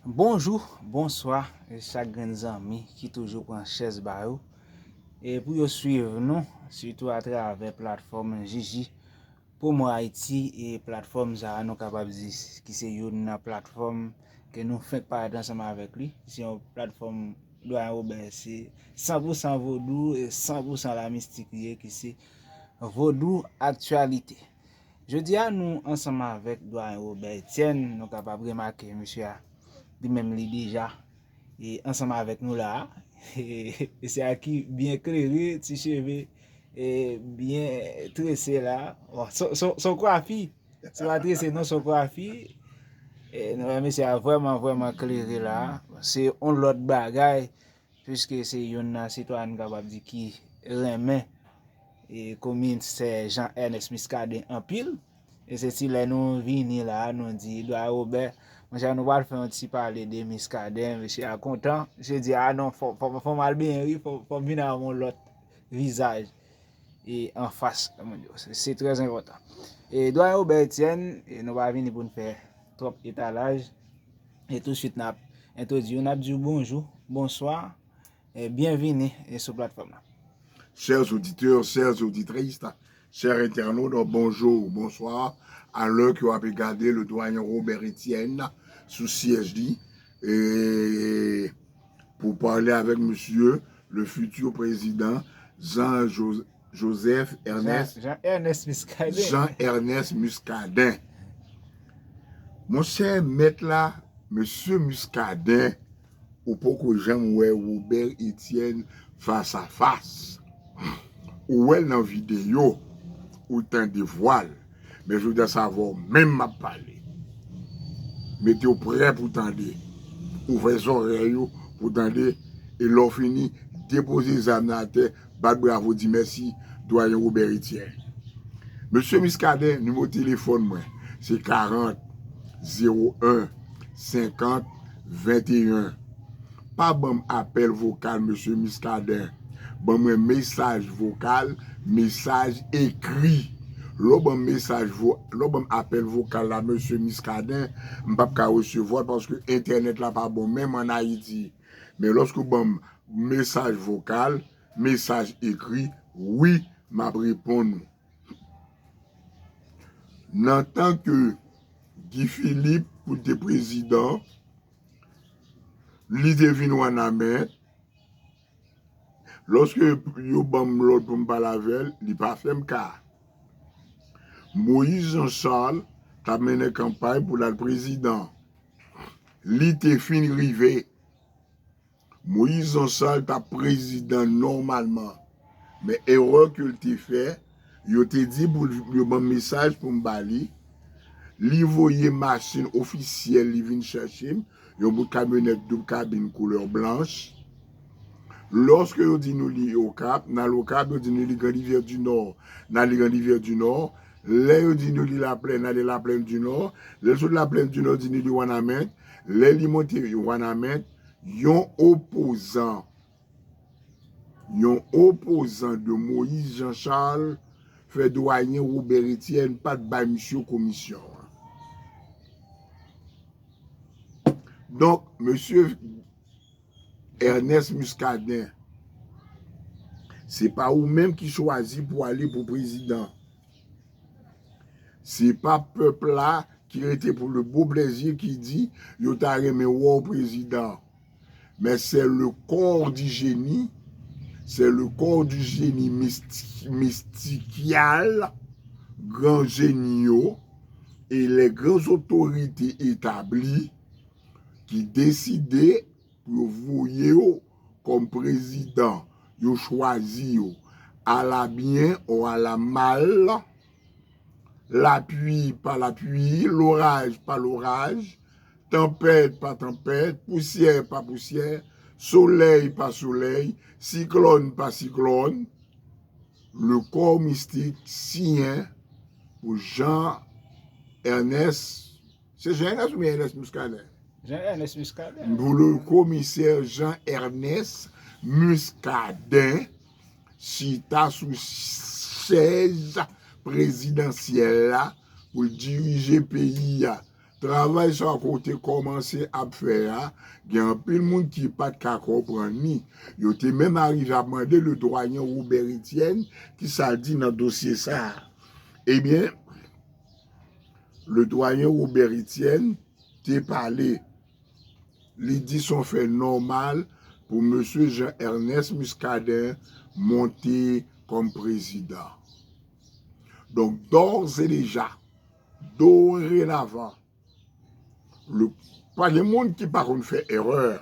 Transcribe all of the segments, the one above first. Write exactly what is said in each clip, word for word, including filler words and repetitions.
Bonjou, bonswa, e chak grenn zanmi ki toujou pran chèz ba yo e pou yo swiv nou, sitou atravè platfòm Jiji Promo Ayiti. E platfòm sa a, nou kapab di ki se youn nan platfòm ke nou fenk parèt ansanm avèk li. Se yon platfòm Dwayen Wobè, se san pou san vodou e san pou san lamistik li ye, ki se Vodou Aktyalite. Jodi a, nou ansanm avèk Dwayen Wobè Etienne, nou kapab remake misye a, li menm li deja e ansanm avèk nou la a. E mesye a ki byen klere, ti cheve e byen trese la. Bon, se se- se yon kwafi. Se pa trese non, se yon kwafi. E nou wè mesye a vrèman, vrèman klere la a. Se yon lòt bagay, piske se youn nan sitwayen m kapab di ki renmen e komisè Jean Ernest Muscadin anpil. E se ti lè nou vini la a, nou di Dwayen Wobè, monchè, nou pral fè yon ti pale de Muscadin, mesye a kontan. Misye di, a non, fò, fò, fò m al benyen wi, fò, fò m vin ak yon lòt vizaj e anfas, kòm yo di. Se, se trè enpòtan. E Dwayen Wobè Etienne, e nou pa vini pou n fè twòp etalaj. E touswit n ap entwodui w, n ap di w bonjou, bonswa, e byenvini e sou platfòm nan. Chers auditeurs, chères auditrices, chers internautes, bonjour, bonsoir. À l'heure que vous avez gardé le doyen Robert Etienne sous C H D, et pour parler avec monsieur le futur président Jean-Joseph Ernest, Jean Ernest Muscadin. Jean Ernest Muscadin. Monchè, mèt la, mesye Muscadin, ou poko janm wè Robert Etienne fas a fas. Ou wè l nan videyo, ou tande vwa l. Men jodi a se avè w menm m ap pale. Mete w prè pou tande. Ouvè zòrèy ou pou tande. E lè w fini, depoze zam nan atè, bat bravo, di mèsi, Dwayen Robert Etienne. Mesye Muscadin, nimewo telefòn mwen, se karant, zewo en, senkant, venteyen. Pa ban m apèl vokal, mesye Muscadin. Ban mwen mesaj vokal, mesaj ekri. Lè w ban m mesaj vo, lè w ban m apèl vokal la, mesye Muscadin, m p ap ka resevwa l paske entènèt la pa bon menm ann Ayiti. Men lòske w ban m mesaj vokal, mesaj ekri, wi, m ap reponn ou. Nan tan ke Guy Philippe pou l te prezidan, li te vin Wanament. Lòske yo ban m lòd pou m pale avè l, li pa fè m ka. Moïse Jean Charles t ap mennen kanpay pou l al prezidan. Li te fin rive. Moïse Jean Charles t ap prezidan nòmalman. Men erè ke l te fè, yo te di pou l, yo ban m mesaj pou m ba li. Li voye machin ofisyèl, li vin chèche m, yon bout kamyonèt doub kabin koulè blanch. Lòske yo di nou li Okap, n al Okap, yo di nou li Gran Rivyè di Nò, n ale Gran Rivyè di Nò. Lè yo di nou li Laplèn, n ale Laplèn di Nò. Lè l sot Laplèn di Nò, yo di nou li Wanament. Lè li monte Wanament, yon opozan, yon opozan de Moïse Jean Charles fè dwayen Robert Etienne pa t bay misye komisyon an. Donk, mesye Ernest Muscadin, se pa ou menm ki chwazi pou ale pou prezidan. Se pa pèp la ki rete pou le beau plaisir ki di yo ta renmen wè w prezidan. Men c'est le corps du génie, c'est le corps du génie misti-, mystical, gran jeni yo, e les grandes autorités établies ki deside pou yo voye w kòm prezidan, yo chwazi w, à la bien ou à la mal, lapli pa lapli, loraj pa loraj, tanpèt pa tanpèt, pousyè pa pousyè, solèy pa solèy, siklòn pa siklòn, le corps mystique siyen pou Jean Ernest, se Jean Ernest oubyen Ernest Muscadin? Jean Ernest Muscadin. Pou le komisè Jean Ernest Muscadin chita sou chèz prezidansyèl la pou l dirije peyi a. Travay sa ke w te kòmanse ap fè a, gen anpil moun ki pa t ka konprann li. Yo te menm arive ap mande le doyen Robert Etienne ki sa l di nan dosye sa a. Ebyen, le doyen Robert Etienne te pale. Li di se yon fè nòmal pou mesye Jean Ernest Muscadin monte kòm prezidan. Donk, dòz e deja, dorenavan, le, pa gen moun ki pa konn fè erè,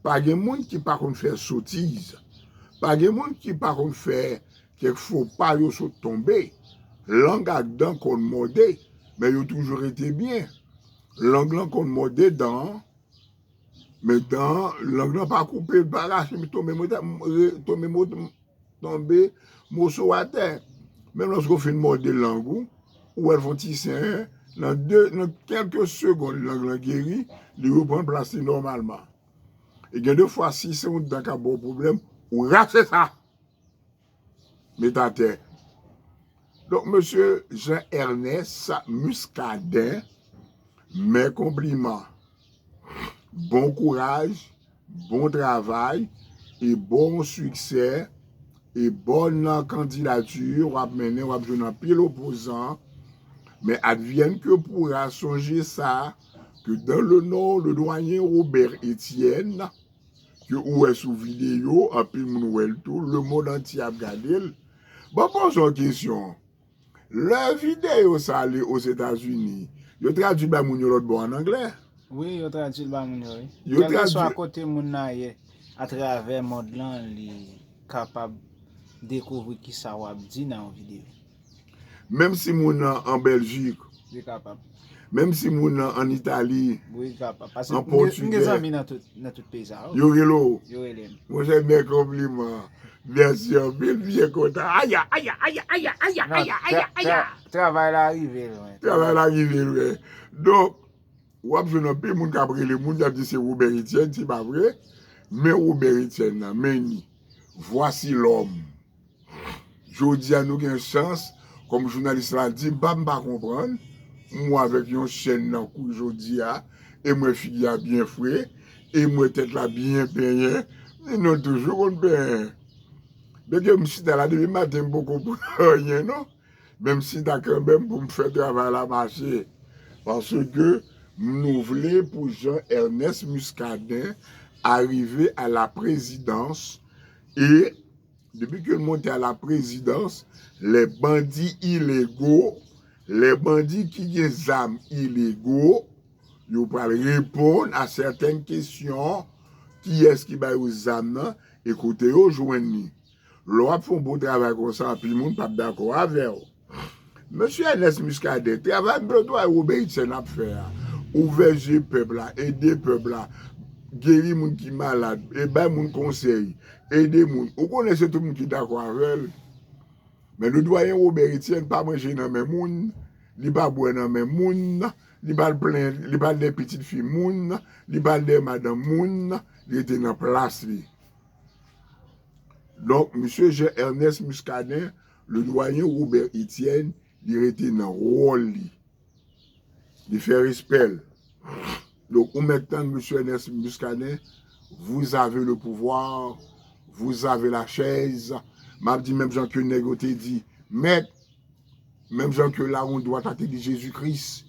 pa gen moun ki pa konn fè sotiz, pa gen moun ki pa konn fè kèk fo pa yo sot tonbe. Lang ak dan konn mòde, men yo toujou rete byen. Lang lan konn mòde dan an, men dan an, lang lan pa koupe, l pa rache, men tonbe, mòde, tonbe, mòde, tonbe moso atè. Menm lòske w fin mòde lang ou, ou wè l fè yon ti senyen, nan de, nan kèlke segonn, lang lan geri, li reprann plas li nòmalman. E gen de fwa, si se yon dan k ap ba w pwoblèm, ou rache sa, met atè. Donk, mesye Jean Ernest Muscadin, mè konpliman. Bon kouraj, bon travay, e bon siksè, e bòn kandidati w ap mennen, w ap jwenn anpil opozan. Men advienne que pourra, sonje sa, que dans le Nord, le doyen Robert Etienne, ke ou wè sou videyo, anpil moun wè l tou, lemonn antye ap gade l. Ban m poze w kesyon. Lè videyo sa ale Ozetazini, yo tradui bay moun yo lòt bò an anglè? Wi, yo tradui l bay moun yo, wi. Yo tradui. Kèlkeswa kote moun nan ye atravè mond lan, li kapab dekouvri kisa w ap di nan yon videyo. Menm si moun nan an Bèljik, li kapab. Menm si moun nan an Itali, wi, li kapab. Paske an Pòtigè, m gen zanmi nan tout, nan tout peyi sa yo. Yo rele w? Yo rele m. Monchè, mè konpliman. Mèsi anpil, byen kontan. Aya, aya, aya, aya, aya, aya, aya, aya. Travay la rive lwen. Travay la rive lwen. Donk, w ap jwenn anpil moun k ap rele moun, y ap di se Robert Etienne, se pa vre. Men Robert Etienne nan, men ni. Voici l'homme. Jodi a, nou gen chans, kòm jounalis la di, m pa, m pa konprann. M wè avèk yon chèn nan kou jodi a, e m wè figi a byen fre, e m wè tèt la byen penyen. Men nou toujou konn penyen. Byenke m chita la depi maten, m poko pran anyen, non. Men m chita kanmenm pou m fè travay la mache. Paske nou vle pou Jean Ernest Muscadin arrive à la présidence e depi ke l monte a la prezidans, lè bandi ilego, lè bandi ki gen zam ilego, yo pral reponn a sèten kesyon, kiyès ki ba yo zam nan e kote yo jwenn li. Lè w ap fè yon bon travay konsa, anpil moun p ap dakò avè w. Mesye Ernest Muscadin, travay Brodway Robert Etienne ap fè a, ouvè je pèp la, ede pèp la, geri moun ki malad, e bay moun konsèy, ede moun. Ou konnen se tout moun ki dakò avè l. Men le doyen Robert Etienne pa manje nan men moun, li pa bwè nan men moun, li pa al plen, li pa al dèyè pitit fi moun, li pa al dèyè madanm moun, li rete nan plas li. Donk, mesye Jean Ernest Muscadin, le doyen Robert Etienne, li rete nan wòl li. Li fè respè l. Donk, ou mèt tann mesye Ernest Muscadin, vous avez le pouvoir, vous avez la chaise. M ap di menm jan ke nèg yo te di, mèt, menm jan ke lawon dwat la te di Jezi Kris.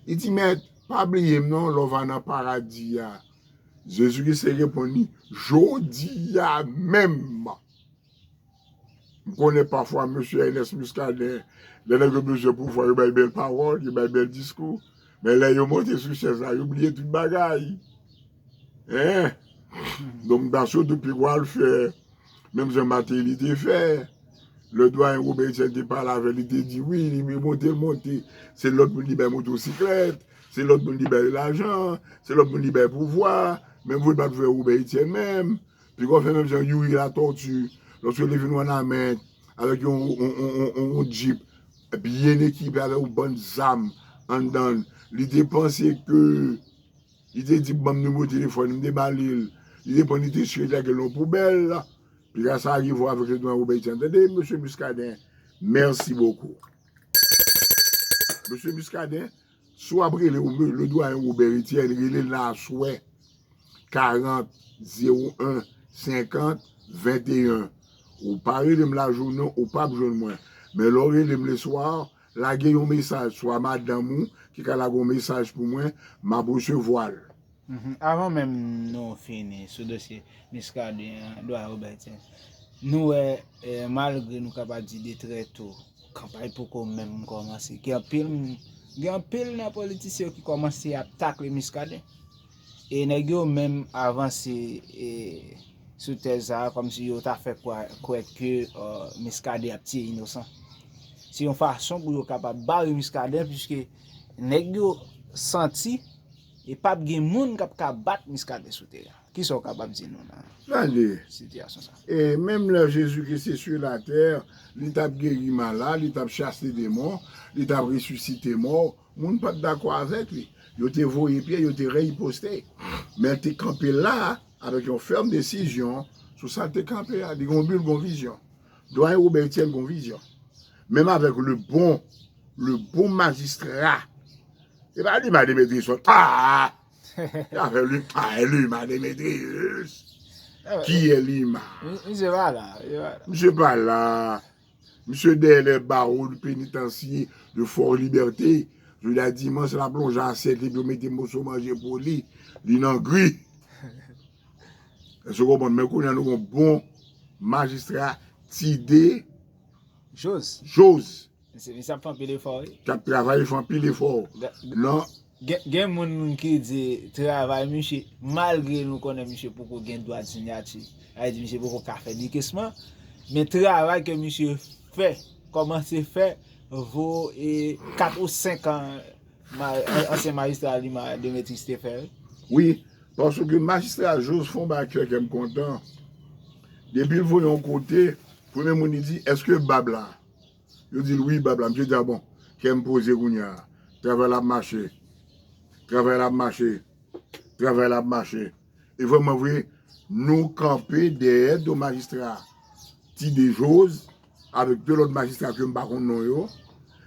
Li di, mèt, pa bliye m non, lè w va nan paradi a. Jezi Kris te reponn li, jodi a menm. M konnen pafwa mesye Ernest Muscadin, lè nèg yo bezwen pouvwa, yo bay bèl pawòl, yo bay bèl diskou. Men lè yo monte sou chèz la, yo bliye tout bagay. Hein? Donk, m ta swete w pi gwo al fè, menm jan Martelly te fè. Le doyen Robert Etienne te pale avè l, li te di wi, li monte, l monte. Se lòt moun li bay motosiklèt, se lòt moun li bay lajan, se lòt moun li bay pouvwa. Men m vle bat vre Robert Etienne menm. Piga w fè menm jan Youri Latortue, lòske li vin Wanament avèk yon, yon, yon, yon, yon djip byen ekipe avèk yon bann zam anndan l. Li te panse ke, li te di, ban m nimewo telefòn li, m te ba li l. Li te pran, li te chire lage l nan poubèl. Piga sa rive w avèk le doyen Robert Etienne. Tande, mesye Muscadin, merci beaucoup. Mesye Muscadin, Si w ap rele w, le dwayen Robert Etienne, rele l nan aswè, karant, zewo en, senkant, venteyen. Ou pa rele m lajounen, ou p ap jwenn mwen. Men lè w rele m leswa, lage yon mesaj, swa madanm ou ki ka lage yon mesaj pou mwen, m ap resevwa l. Mhm. Avan menm nou fini sou dosye Muscadin an, dwayen Robert Etienne, nou wè, eh, malgre nou kapab di de trè to, kanpay poko menm kòmanse. Gen anpil moun, gen anpil nan politisyen yo ki kòmanse ap takle Muscadin. E nèg yo menm avanse, e, sou tèz sa a, kòmsi yo ta fè kwè, kwè ke, eh, Muscadin ap tiye inosan. Se yon fason pou yo kapab bare Muscadin, piske nèg yo santi e p ap gen moun k ap ka bat Muscadin sou teren. Kisa w kapab di nou nan Tande, sitiyasyon sa? E menm lè Jezi Kris te sou latè, li t ap geri malad, li t ap chase demon, li t ap resisite mò, moun pa t dakò avèk li. Yo te voye pyè, yo te riposte. Men l te kanpe la avèk yon fèm desizyon sou sa l te kanpe a. Li gen yon bi, l gen yon vizyon. Dwayen Robert Etienne gen yon vizyon. Menm avèk le bon, le bon majistra. E pa li, Madan Demetrius, ah! Afè li, pa li, Madan Demetrius. Ki e li, ma? Misye pa la, misye pa la. Misye pa la. Misye dèyè les barreaux du pénitencier de Fort Liberté. Jodi a dimanch, l ap lonje asyèt li, epi yo mete moso manje pou li. Li nan gri. Èske w konprann? Men kounye a nou gen yon bon majistra, Tide Jose. Jose. Misye, misye ap fè anpil efò, wi. K ap travay, fè anpil efò. Ga- Nan Gen, gen moun ki di travay misye, malgre nou konnen misye poko gen dwa de sinyati, sa vle di misye poko ka fè dekesman, men travay ke misye fè, kòmanse fè, vo e kat ou senk an ma- an- ansyen majistra li, Madan Demetrius te fè, wi. Wi, paske majistra Jose fè yon bagay ki fè kè m kontan. Depi l voye yon kote, premye moun li di, èske bab la? Yo di l wi, bab la. Misye di, a bon, kè m poze kounye a. Travay la ap mache. Travay la ap mache. Travay la ap mache. E vrèman vre, nou kanpe dèyè do majistra Tide Jose, avèk de lòt majistra ke m pa konn non yo,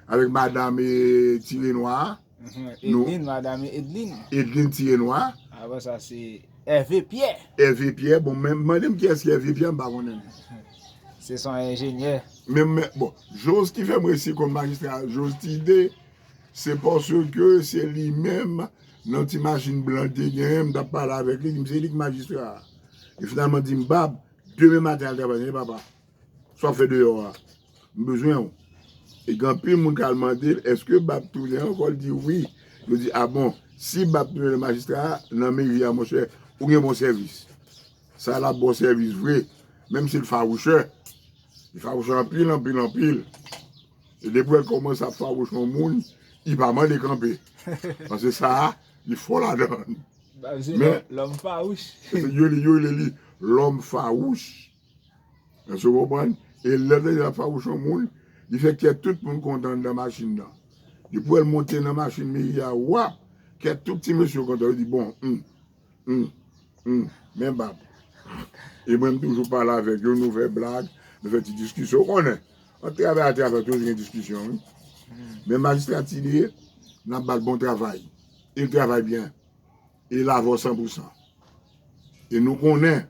avèk madanm e Ti Renwa, Mhm. Edline, madanm Edline. Edline Ti Renwa. Apre sa, se Hervé Pierre. Hervé Pierre, bon, men mande m kiyès ki Hervé Pierre, m pa konnen. Se son enjenyè. Men, men, bon, Jose ki fè m resi konn majistra Jose Tide, se paske se li menm, nan ti machin blan l te genyen, m t ap pale avèk li, li di m se li ki majistra a. E finalman di m, bab, demen maten al travay, papa. Sa w ap fè deyò a? M bezwen w. E gen anpil moun k al mande l, èske bab tounen ankò? L di wi. Yo di, a bon, si bab tounen nan majistra a, nan meri a, monchè, ou gen bon sèvis. Sa l ap ba w sèvis vre, menm si l fawouchè. Li fawouchè anpil, anpil, anpil. E depi w wè l kòmanse ap fawouch yon moun, li pa mande kanpe. Paske sa a, li fò ladan l. Bab se lòm fawouch. Yo rele, yo rele li lòm fawouch. Èske w konprann? E lè l ap fawouch yon moun, li fè kè tout moun kontan anndan machin nan. Depi w wè l monte nan machin meri a, wap, kè tout ti mesye yo kontan, yo di, bon, hmm, hmm, hmm, men bab. E mwen, m toujou pale avèk yo, nou fè blag, nou fè ti diskisyon, w konnen. Ant travay a travay, toujou gen diskisyon, wi. Men majistra Tide, n ap ba l bon travay. E l travay byen. E l avè w san pou san. E nou konnen,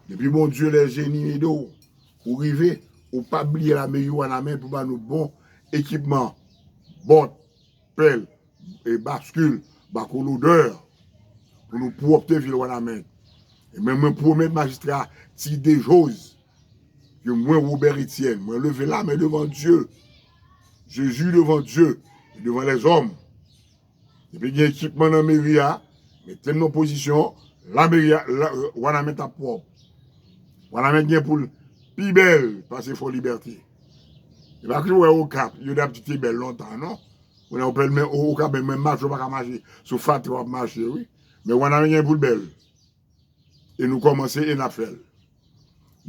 depi Bondye lè jeni ede w, ou rive, ou pa bliye lameri Wanament pou ba nou bon ekipman, bòt, pèl, e baskil, bakolodè, pou nou pwòpte vil Wanament. E men mwen pwomèt majistra Tide Jose, ke mwen, Robert Etienne, mwen leve lamen devan Dye, Jezi devan Dye, e devan lèzòm. Depi gen ekipman nan meri a, mete m nan pozisyon, lameri a, la, Wanament ap pwòp. Wanament gen pou l pi bèl pase Fò Libète. E pa ke w wè Okap, yo t ap di te bèl lontan, non. Kounye a w pèl men Okap, men, men mache, w pa ka mache sou fatra w ap mache, wi. Men Wanament gen pou l bèl. E nou kòmanse e n ap fè l.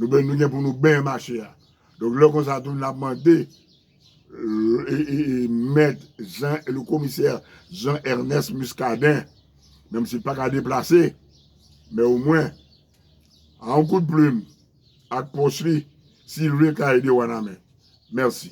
Nou ben, nou gen pou nou benyen mache a. Donk, lè konsa tou, n ap mande, e, e, e, mèt Jean, le komisè Jean Ernest Muscadin, menm si l pa ka deplase, men omwen, a yon kout plim, ak pòch li, si l vle, l ka ede Wanament. Mèsi.